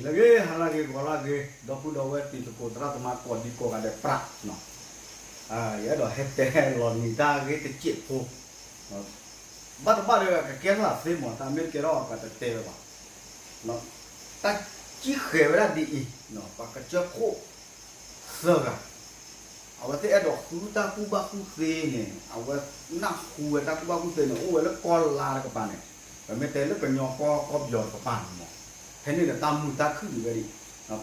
လၢဂ့ၤ ဟါလၢဂ့ၤ ဂီၤလၢဂ့ၤ ဒီပုၢ်ဒီဝဲၢ်တံၤသကိးသရၣ်သမါကိးဒံကိးဂၤဒဲးပြး, ယအဲၣ်ဒိးဟဲတဲလီၤနံၤတၢ်ဂ့ၢ်တစဲးဖိ, ဘၣ်တဘၣ်ဒီးကကဲထီၣ်သ့မး တၢ်မ့ၢ်တကဲထီၣ်ပှၤတတဲဝဲဘၣ်, တၢ်ကံၣ်ဃဲၤဝဲဒၣ်ဒ်အံၤ, ပှၤကစၢၢ်ခိၣ်သၢဂၤ အဝဲသ့ၣ်အဲၣ်ဒိးဃုတၢ်ကူၣ်ဘၣ်ကူၣ်သ့န့ၣ် အဝဲနၢ်ဟူဝဲတၢ်ကူၣ်ဘၣ်ကူၣ်သ့န့ၣ် အိၣ်ဝဲလၢကီၢ်လါတကပၤန့ၣ်, ပမ့ၢ်တဲလၢကညီကီၢ်ကီၢ်ပယီၤတကပၤန့ၣ်မး, ဖဲန့ၣ်ဒီးတၢ်မုာ်တၢ်ခုၣ်ဒံးဝဲဒၣ်,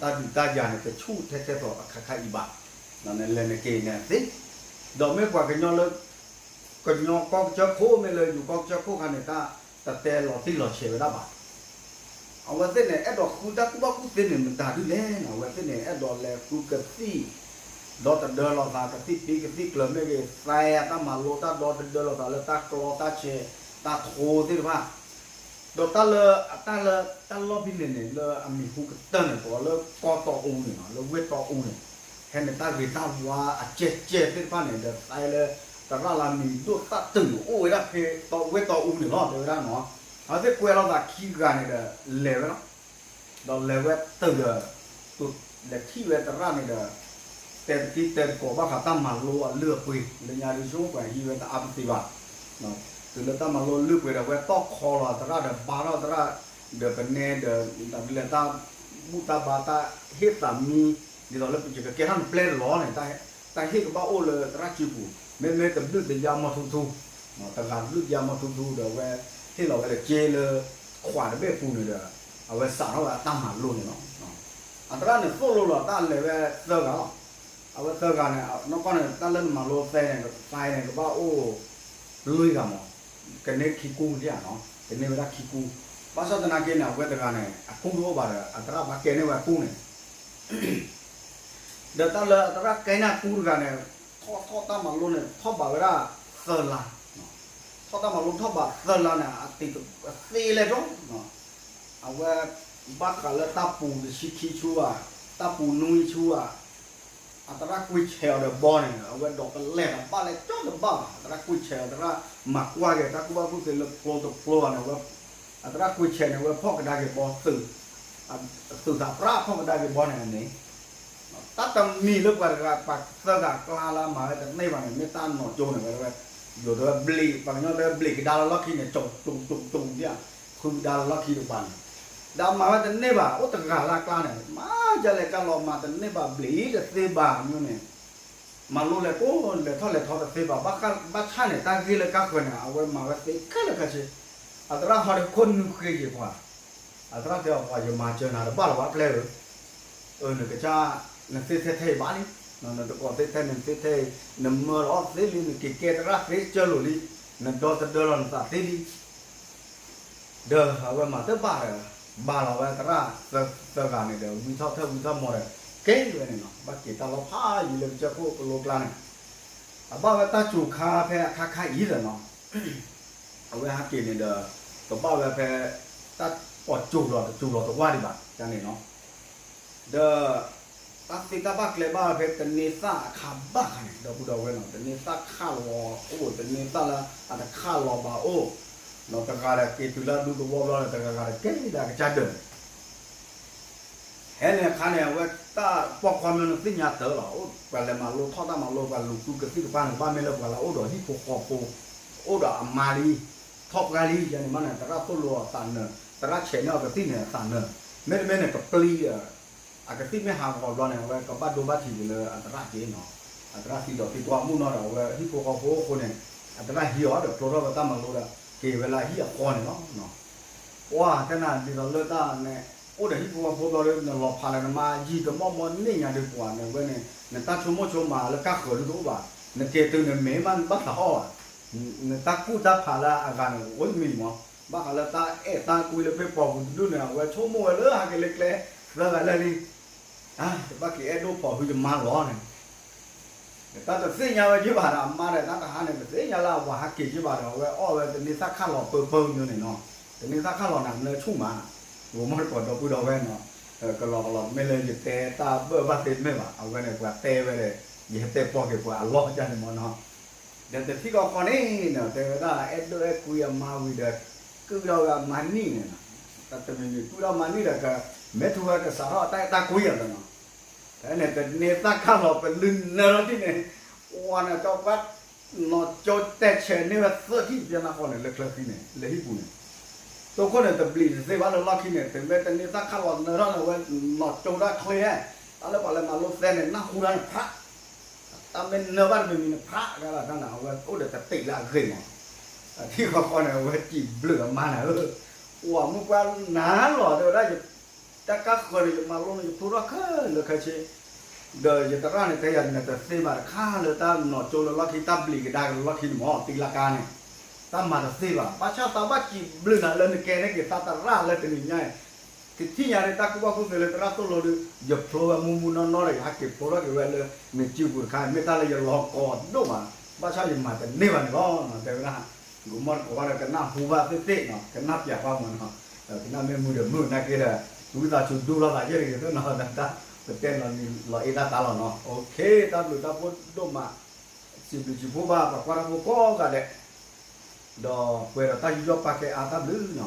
တၢ်ဒုးတၢ်ယၤန့ၣ် တဆူၣ်ထဲထဲသိးအခါခါအံၤဘၣ်, နလဲၤနက့ၤန့ၣ်သ့, ဒီးမ့ၢ်ပှၤကညီလၢ ကညီကီၢ်ကစၢၢ်ခိၣ်မ့ၢ်လၢယူၤကီၢ်ကစၢၢ်ခိၣ်ခါန့ၣ် တၢ်တတဲလီၤတံၢ်လီၤဆဲးဝဲဒၣ်ဘၣ် အဝဲသ့ၣ်န့ၣ် အဲၣ်ဒိးဃုတၢ်ကူၣ်ဘၣ်ကူၣ်သ့န့ၣ် မတၤဒ်လဲၣ်န့ၣ် အဝဲသ့ၣ်န့ၣ် အဲၣ်ဒိးလဲၤဃုကသံၣ်, ဒီတဒၢလိာ်သး ကသံၣ်ပံကသံၣ်ကျၢၤမ့ၢ်ဂ့ၤ သဲအတၢ်မၤလိတၢ်ဒီတဒၢလိာ်သးလၢတၢ်ကျီတၢ်ဆဲး တၢ်ထိသ့ၣ်တဖၣ်, ဒီးတၢ်လၢ အတၢ်လၢ တၢ်လီၢ်ဖဲန့ၣ်န့ၣ် လၢအမံၤဟူကတၢၢ်န့ၣ် ကိးလၢကီၢ်တီအူန့ၣ်လီၤ လၢဝ့ၢ်တီအူန့ၣ်, ဟဲန့ၣ်တၢ်ဂ့ၤတၢ်ဝါအကဲကဲသ့ၣ်တဖၣ်န့ၣ် ဒီးသဲလၢ သရၣ်လၢမံၤဒိၣ်သၣ်တုာ်န့ၣ် အိၣ်ဝဲဒၣ်ဖဲဝ့ၢ်တီအူန့ၣ်လီၤ တဲဝဲဒၣ်နီၤ, အဝဲသ့ၣ်ကွဲးလိာ်သးခံဂၤန့ၣ်ဒီး လဲၤဝဲလီၤ, ဒီးလဲၤဝဲတုၤဒီး လဲၤထံၣ်ဝဲသရၣ်န့ၣ်ဒီး တဲတကံတဲတကိးဘၣ်ဃးတၢ်မၤလိအလုၢ်အပှ့ၤ လၢညါဒ်ဆိပှၤဟံးဝဲတအါပသ့ဘၣ်, တုၤလၢတၢ်မၤလိလုၢ်ပှ့ၤဒီး အဝဲတီၢ်ခီလီၤသရၣ်ဒီး ဘါထီၣ်သရၣ် ဒီးပနဲဒီး တၢ်ဒ်လဲၣ်တၢ်ဘူၣ်တၢ်ဘါတၢ်ဟ့ၣ်သးမံ ဒ်သိးလၢယကကဲထီၣ်နပျဲၢ်တလီၤန့ၣ် တၢ်ဟ့ၣ်ကဘၣ်အိၣ်လၢသရၣ်စုပူၤ မ့မ့ၢ်တဘျုးတယါမီၢ်ထူထူ, တဂၤတဘျုးတယါမီၢ်ထူထူဒီး အဝဲဟ့ၣ်လီၤဝဲလၢက့လၢ ခွးတဘ့ၣ်ပူၤန့ၣ်ဒီး အဝဲစးထီၣ်ဝဲအတၢ်မၤလိန့ၣ်လီၤ, အသရၣ်န့ၣ်သိၣ်လိလီၤတၢ်လဲၤဝဲသၢဂၤလီၤ, အဝဲသၢဂၤန့ၣ် နီၢ်ကီၢ်န့ၣ် တၢ်လၢနမၤလိသဲန့ၣ် သဲန့ၣ် ကဘၣ်အိၣ် လွံၢ်ဂၤမး, ကန့ၢ်ခံကူဒံးဧါနီၤ ကန့ၢ်ဝဲဒၣ်ခံကူ, ဘၣ်ဆၣ်သနာ်က့န့ၣ် အဝဲတဂၤန့ၣ် အကူတအိၣ်ဘၣ်ဒီး အသရၣ်ဘၣ်ကဲန့ၢ်ဝဲအကူန့ၣ် ဒီးတၢ်လၢအသရၣ်ကဲန့ၢ်အကူတဂၤန့ၣ် ထီၣ်ထီၣ်တၢ်မၤလိန့ၣ် ထီၣ်ဘးဝဲဒၣ်သၢလါ, ထီၣ်တၢ်မၤလိထီၣ်ဘးသၢလါန့ၣ် အသ့လဲၣ်ဒိ, အဝဲ ဘၣ်ဃးလၢတၢ်ပူၤတဆံခံဆူဧါ, တၢ်ပူၤနွံဆူဧါ အသရၣ်ကွံာ်ဆဲးအီၤဒီးဘီန့ၣ် အဝဲဒိးကလဲာ်တဘၣ်လၢကၠီတဘၣ်ဘၣ်, အသရၣ်ကွံာ်ဆဲးအီၤ သရၣ်မၤကွၢ်က့ၤတၢ်ကူၣ်ဘၣ်ကူၣ်သ့လၢဖျိတဖျိဘၣ်န့ၣ် အဝဲ အသရၣ်ကွံာ်ဆဲးန့ၣ် အဝဲဖီၣ်ကဒါက့ၤဘီသုး, သုးသးပြၣ်ဖီၣ်ကဒါက့ၤဘီန့ၣ်န့ၣ် တၢ်တမံၤလၢပှၤတဂၤပှၤသၢဂၤအကျါလၢအမၤဝဲတန့ၢ်ဘၣ်န့ၣ် မ့ၢ်တၢ်နီၢ်ကၠိန့ၣ်ဝဲ, ယိၤတဲဝဲဘျံး ပှၤကညီတဲဘျံးကဒါလၢလီၢ်ခံန့ၣ် ကၠိကၠိကၠိဒံးဧါ, ဖုကဒါလၢလီၢ်ခံတပၤန့ၣ်, ဒီးအမၤဝဲတန့ၢ်ဘၣ် အိၣ်တဂၤလၢအကျါန့ၣ် မၤကလဲၣ်ကလီၤမၤတန့ၢ်ဘၣ်ဘျံးတသ့ဘၣ်မ့ၢ်န့ၣ်, မၤလိလဲၤကိးလဲၤထီၣ်လဲၤထီတသ့ဘၣ်, ဘၣ်ဆၣ်န့ၣ် တၢ်ဂ့ၢ်လၢကါဃၢၤန့ၣ် အဝဲမၤဝဲသ့ခဲလၢာ်ခဲဆ့, အသရၣ်ဟီဒီးခိၣ်နုာ်ဃ့က့ၤပှၤ အသရၣ်တဲအီၤ ပှၤယမၤစၢၤနၤတဘၣ်လၢၤဘၣ်ပျဲၢ်ဧၢ, နကစၢ် နသ့ထဲထဲအံၤဘၣ်လံ, နတကိးသ့ထဲနသ့ထဲအံၤ, နမၢလီၤသ့လံ, နက့ၤကဲသရၣ်သ့ကၢလိာ်လံ, နဒီသဒၢလီၤနသးသ့လံ, ဒီးအဝဲမၤတဘၣ်ဒီး ဘၣ်လီၤဝဲသရၣ်သၢဂၤန့ၣ်ဒီး ဝံထီၣ်ထၢၣ်ဝံထီၣ်မီၤဒီး ကဲဝဲန့ၣ်နီၤ, ဘၣ်က့ၤတၢ်လီၤဖးယံၤလၢကစၢၢ်ခိၣ်ကလိကျါန့ၣ်, အဘၣ်ဝဲတၢ်စူၤခါဖဲအခါခါအံၤဒီးနီၤ အဝဲဟးက့ၤန့ၣ်ဒီး ကဘၣ်ဝဲဖဲ တၢ်ပီၣ်စူၤလီၤတစူၤလီၤတဝၢ်ဒံးဘၣ် ကန့ၣ်နီၤ, ဒီး တၢ်သ့တၢ်ဘၣ်ကျဲဘၣ်ဝဲဖဲတန့ၤသၣ်အခါဘၣ်ခါန့ၣ် ဒီပုၢ်ဒီဝဲၢ်နီၤ, တန့ၤသၣ်ခးလီၤအိၣ် တန့ၤသၣ်လၢအတခးလီၤဘၣ်အိၣ်, ဒီးတဂၤဒီးက့ၤတုၤလၢအဒူသဝီဘျီဒီး တဂၤဂၤဒီးကဲဒၣ်ကစၢ်ဒၢးန့ၣ် ဟဲန့ၣ်အခါန့ၣ် အဝဲတၢ်ပိာ်ခွါမ့ၢ်နသ့ၣ်ညါတၢ်လီၤ, ပှၤလဲၤမၤလိထီၣ်တၢ်မၤလိ ပှၤလူၤဃုကသံၣ်ကပၤန့ၣ် ဘၣ်မ့ၢ်လၢပှၤလၢအအိၣ်ဒီးဟံၣ်ဖိဃီဖိ, အိၣ်ဒီးအမါလံ, ထီၣ်ပှၢ်လံ ယၤန့ၣ်မးန့ၣ် သရၣ်သိၣ်လိအီၤသးနၢၤ, သရၣ်ဆဲးန့ၢ်အီၤကသံၣ်န့ၣ်အသးနၢၤ, မ့တမ့ၢ်န့ၣ် ကပျံၤဒီး အကသံၣ်မ့ၢ်ဟးဂီၤဘျီန့ၣ် အဝဲကဘၣ်ဒိဘၣ်ထံးက့ၤလၢအသရၣ်က့နီၤ, အသရၣ်သံဒီးသံကွၢ်မုၢ်နီၤဒီး အဝဲဟံၣ်ဖိဃီဖိအဃိန့ၣ် အသရၣ်ဟံးအီၤဒီးဖျိထီၣ်ဝဲတၢ်မၤလိဒီး က့ၤဝဲလၢအဟံၣ်အဃီန့ၣ်လီၤ. ပှၤတဲနၤဒ်သိးလၢတၢ်န့ၣ် အိၣ်ဒီးဟံၣ်ဖိဃီဖိဘျီဒီး နလီၤဖးလၢနမါယံာ်တမီၢ်မီၢ်န့ၣ်ညါဒီးပှၤန့ၣ် အဝဲန့ၣ် နတၢ်ဆိကမိၣ်ဆိကမးလၢကါဃၢၤဒုတအိၣ်ဘၣ်, နက့ၤတုၤနမ့ၢ်မးနဘၣ်သးအီၣ်ဘၣ်, နတၢ်ကူၣ်တၢ်ဖးလၢအဂၤန့ၣ် အိၣ်တမံၤမး, ဘၣ်ဃးလၢတၢ်အဲၣ်တၢ်ကွံလၢဖဲပှၤပူၤတဒူၣ်န့ၣ် အဝဲဆိကမိၣ်ဝဲလၢဟးက့ၤလၢကျဲ သၢဂၤလၢာ်လံ တဘၣ်က့ၤအဲၣ်ဒိၣ်ဖီၣ်ဟုယမါလီၤန့ၣ် တၢ်တသ့ၣ်ညါဝဲက့ၤဘၣ်ဒီး အမါဒီးတၢ်တဟါန့ၣ် တသ့ၣ်ညါလၢအဝၤဟးက့ၤက့ၤဘၣ်ဒီး အဝဲအီၣ်ဝဲတန့ၤသၣ်ခးလီၤပၢပၢမ့ၢ်န့ၣ်နီၤ, တန့ၤသၣ်ခးလီၤန့ၣ် အနၢဆူၣ်မး, ဂိၤမီၢ်တကိးဒီပုၢ်ဒီဝဲၢ်နီၤ, ကလီၤကလီၤ မ့ၢ်လၢယတဲတၢ်ဘၢၣ်ဘၣ်သ့တမ့ၢ်ဘၣ်, အဝဲန့ၣ် ပှၤတဲဝဲဒီး ယဟဲတဲပီၢ်က့ၤပှၤအလီၢ်ကန့ၣ်မ့ၢ်နီၤ, ဒီးတထံၣ်ကီးဃီန့ၣ်နီၤ တဲဝဲဒၣ်အဲၣ်ဒိၣ်အဲၣ်ကွံအမါဝံၤဒီး ကုၣ်ထီၣ်ဝဲအမါနံၣ်န့ၣ်နီၤ, တၢ်တမံၤမံၤ ကုၣ်ထီၣ်မါနံၣ်ဒီးက မ့ၢ်ထူဝဲကစးထီၣ်တၢ်အဲၣ်တၢ်ကွံအီၤလီၤနီၤ, ဖဲန့ၣ် တန့ၢ်သၣ်ခးလီၤ ပလုၢ်နၢထီၣ်ထံၣ်န့ၣ်, ဝၤန့ၣ် ကၠီပှၢ် နီၢ်ကၠိတဲဆဲးန့ၢ်ဝဲသၢထံၣ်ပျဲနၢ်ဃီန့ၣ် လၢချၢဃံန့ၣ် လၢဟံၣ်ပူၤန့ၣ်, တိၢ်ခိၣ်န့ၣ် တဘျံးတသ့ဘၣ်လၢလီၢ်ခံန့ၣ်, တုၤမ့ၢ်တန့ၢ်သၣ်ခးလီၤနၢထီၣ်န့ၣ် ဝဲနီၢ်ကၠိတၢ်ချ့, တၢ်လၢပှၤလၢမၤလိသဲန့ၣ် နၢ်ဟူဒၣ်န့ၣ်ဖး တၢ်မ့ၢ်နၢဘၣ်တမံၤမံၤန့ၣ် ဖးကဒီးတၢ်န့ၣ် အဝဲအိၣ်ဒီးတတ့းလၢအဂ့ၢ်မး, ထံၣ်ဃီဃီန့ၣ် အဝဲစံးဘျုးအမါန့ၣ်ဧၢ, ပှၤမုၢ်ပှၢ်နၤလီၤ တဲဝဲဒၣ်, တၢ်ကါဃၢၤန့ၣ် ယမၤလိန့ၣ် ယဖျိထီၣ်ခဲလၢာ်ခဲဆ့, ဒီးယသရၣ်န့ၣ် တဲယၤန့ၣ် တသ့ဘၣ်တခါလၢတၢ်နီၢ်ကၠိလၢလီၢ်ခံ တၢ်ဘျံးကဒါက့ၤလၢလီၢ်ခံန့ၣ်မး တံလၢကါန့ၣ်, တၢ်မၤတသ့ဘၣ်, ဘၣ်ဆၣ်သးဘၣ်စံးဘျုးနၤလၢနကဲန့ၢ်က့ၤသးသရၣ်လၢတနံၤညါအံၤ ကထံၣ်ညါန့ၣ် တၢ်ကူၣ်ဘၣ်ကူၣ်သ့လၢသရၣ်သိၣ်လိဒီး ယဖျိဝဲမူမူနီၢ်နီၢ်ဒီး ယဟးက့ၤဖျိထီၣ်က့ၤဝဲလၢနစုပူၤတခါ မ့ၢ်တၢ်လၢယလီၤကီဒိၣ်မး, ဘၣ်ဆၣ်ယမၤတန့ၢ်ဘၣ်န့ၣ်လီၤ တဲဝဲဒၣ်, ဂီၤမီၢ်တကိးဘၣ်ဒီး ကနၢ်ဟူဘၣ်သ့ၣ်သ့ၣ်နီၤ ကနၢ်ပျးဘၣ်မးနီၤ, ကနၢ်မ့ၢ်မုာ်ဒီးမုာ်နာ်က့ဒီး ဝံသးစူၤဒူလိာ်သးယဲၢ်တဂ့ၤသ့ၣ်နီၤ, တၢ်ပတဲလီၤအ့ၣ်တၢ်သးလီၤနီၤ, တၢ်ဘျုးတၢ်ဖှိၣ်ဒိၣ်မး, စံးဘျုးစံးဖှိၣ်ဘၣ် ပှၤကွၢ်တၢ်ဖိကိးဂၤဒဲး ဒီးပှဲၤဒီးတၢ်ယူးယီၣ်ပာ်ကဲအါတၢ်ဘျုးနီၤ,